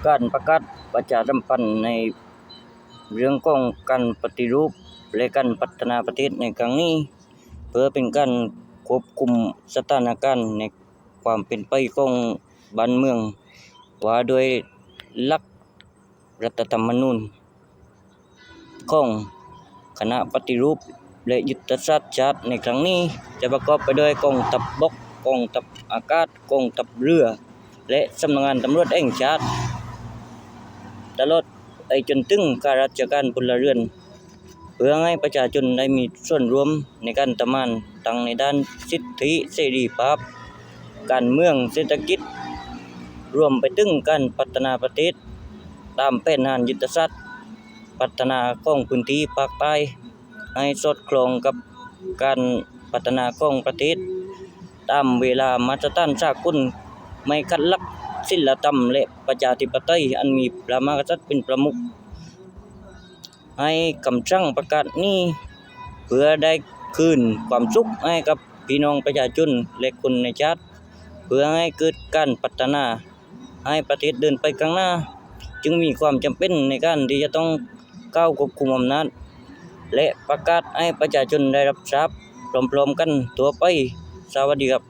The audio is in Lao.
ການປະກາດປະຊາສຳພັນໃນເລື່ອງຂອງການປະຕິຮູບ ແລະ ການພັດທະນາປະເທດໃນຄັ້ງນີ້ ເພື່ອເປັນການຄວບຄຸມສະຖານະການໃນຄວາມເປັນໄປຂອງບ້ານເມືອງ ວ່າດ້ວຍຫຼັກລັດຖະທຳມະນູນ ຂອງຄະນະປະຕິຮູບ ແລະ ຍຸດທະສາດຊາດໃນຄັ້ງນີ້ ຈະປະກອບໄປດ້ວຍກອງທັບບົກ, ກອງທັບອາກາດ, ກອງທັບເຮືອ ແລະ ສຳນັກງານຕຳຫຼວດແຫ່ງຊາດ ຕະຫຼອດໄປຈົນເຖິງຂ້າລາຊະການພົນລະເຮືອນ ເພື່ອໃຫ້ປະຊາຊົນໄດ້ມີສ່ວນຮ່ວມໃນການທຳງານ ທັງໃນດ້ານສິດທິເສລີພາບ, ການເມືອງ, ເສດຖະກິດ, ລວມໄປເຖິງການພັດທະນາປະເທດ ຕາມແຜນງານຍຸດທະສາດພັດທະນາຂອງພື້ນທີ່ພາກໃຕ້ ໃຫ້ສອດຄ່ອງກັບການພັດທະນາຂອງປະເທດ ຕາມເວລາມາດຕະຖານສາກົນ, ໃຫ້ຂັດຫຼັກສິນລະທຳ ແລະ ປະຊາທິປະໄຕ ອັນມີພະມະຫາກະສັດເປັນປະມຸກ. ໃຫ້ຄຳສັ່ງປະກາດນີ້ ເພື່ອໄດ້ຄືນຄວາມສຸກໃຫ້ກັບພີ່ນ້ອງປະຊາຊົນ ແລະ ຄົນໃນຊາດ ເພື່ອໃຫ້ເກີດການພັດທະນາ ໃຫ້ປະເທດເດີນໄປຂ້າງໜ້າ, ຈຶ່ງມີຄວາມຈຳເປັນໃນການທີ່ຈະຕ້ອງກ່າວຄວບຄຸມອຳນາດ ແລະ ປະກາດໃຫ້ປະຊາຊົນໄດ້ຮັບຊາບພ້ອມໆກັນທົ່ວໄປ. ສະຫວັດດີຄັບ.